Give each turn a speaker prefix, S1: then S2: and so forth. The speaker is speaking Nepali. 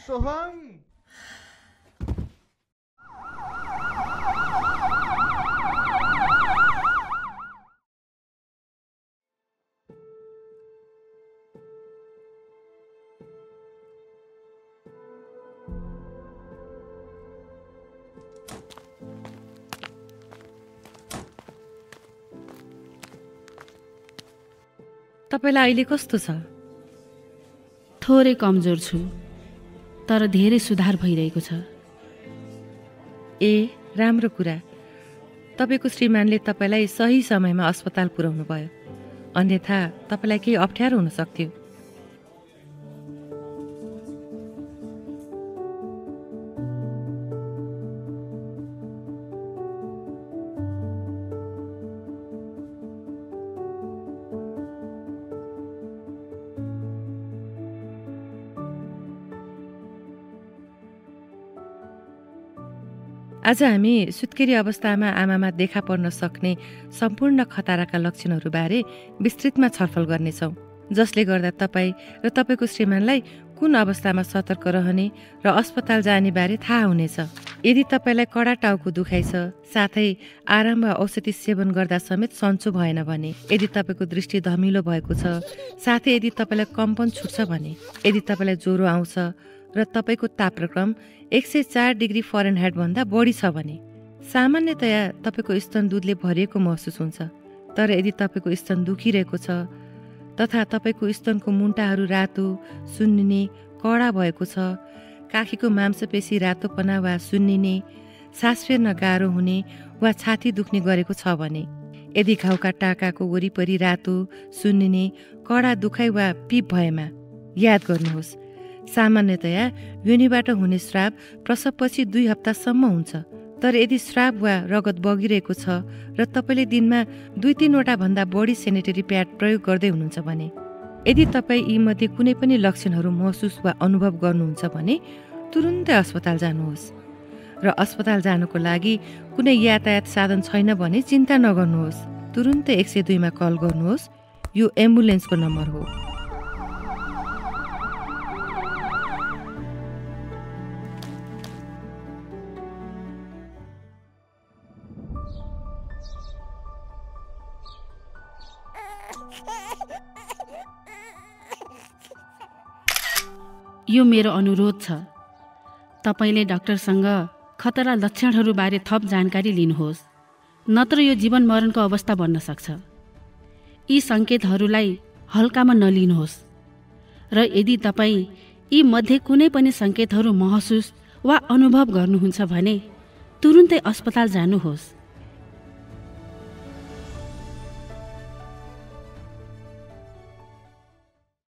S1: सोहम
S2: तपाईलाई अहिले कस्तो छ?
S3: थोरै कमजोर छु, तर धेरै सुधार भइरहेको छ।
S2: ए, राम्रो कुरा। तपाईको श्रीमानले तपाईलाई सही समयमा अस्पताल पुर्याउनु भयो, अन्यथा तपाईलाई केही अप्ठ्यारो हुन सक्थ्यो। आज हामी सुत्केरी अवस्थामा आमामा देखा पर्न सक्ने सम्पूर्ण खतराका लक्षणहरूबारे विस्तृतमा छलफल गर्नेछौँ, जसले गर्दा तपाईँ र तपाईँको श्रीमानलाई कुन अवस्थामा सतर्क रहने र अस्पताल जाने बारे थाहा हुनेछ। यदि तपाईँलाई कडा टाउको दुखाइ छ, साथै आराम वा औषधि सेवन गर्दा समेत सन्चो भएन भने, यदि तपाईँको दृष्टि धमिलो भएको छ, साथै यदि तपाईँलाई कम्पन छुट्छ भने, यदि तपाईँलाई ज्वरो आउँछ र तपाईँको तापक्रम 104 डिग्री फरेनहाइट भन्दा बढी छ भने, सामान्यतया तपाईँको स्तन दुधले भरिएको महसुस हुन्छ। तर यदि तपाईँको स्तन दुखिरहेको छ तथा तपाईँको स्तनको मुन्टाहरू रातो, सुन्निने, कडा भएको छ, काखीको मांसपेशी रातोपना वा सुन्निने, सास फेर्न गाह्रो हुने वा छाती दुख्ने गरेको छ भने, यदि घाउका टाकाको वरिपरि रातो, सुन्निने, कडा दुखाइ वा पिप भएमा, याद गर्नुहोस्, सामान्यतया योनिबाट हुने स्राव प्रसवपछि 2 हप्तासम्म हुन्छ। तर यदि स्राव वा रगत बगिरहेको छ र तपाईँले दिनमा 2-3 वटा भन्दा बढी सेनिटरी प्याड प्रयोग गर्दै हुनुहुन्छ भने, यदि तपाईँ यीमध्ये कुनै पनि लक्षणहरू महसुस वा अनुभव गर्नुहुन्छ भने तुरुन्तै अस्पताल जानुहोस्। र अस्पताल जानको लागि कुनै यातायात साधन छैन भने चिन्ता नगर्नुहोस्, तुरुन्तै 102 मा कल गर्नुहोस्। यो एम्बुलेन्सको नम्बर हो।
S3: यो मेरो अनुरोध छ, तपाईले डाक्टरसँग खतरा लक्षणहरूबारे थप जानकारी लिनुहोस्, नत्र यो जीवन मरणको अवस्था बन्न सक्छ। यी सङ्केतहरूलाई हल्कामा नलिनुहोस् र यदि तपाईँ यी मध्ये कुनै पनि सङ्केतहरू महसुस वा अनुभव गर्नुहुन्छ भने तुरुन्तै अस्पताल जानुहोस्।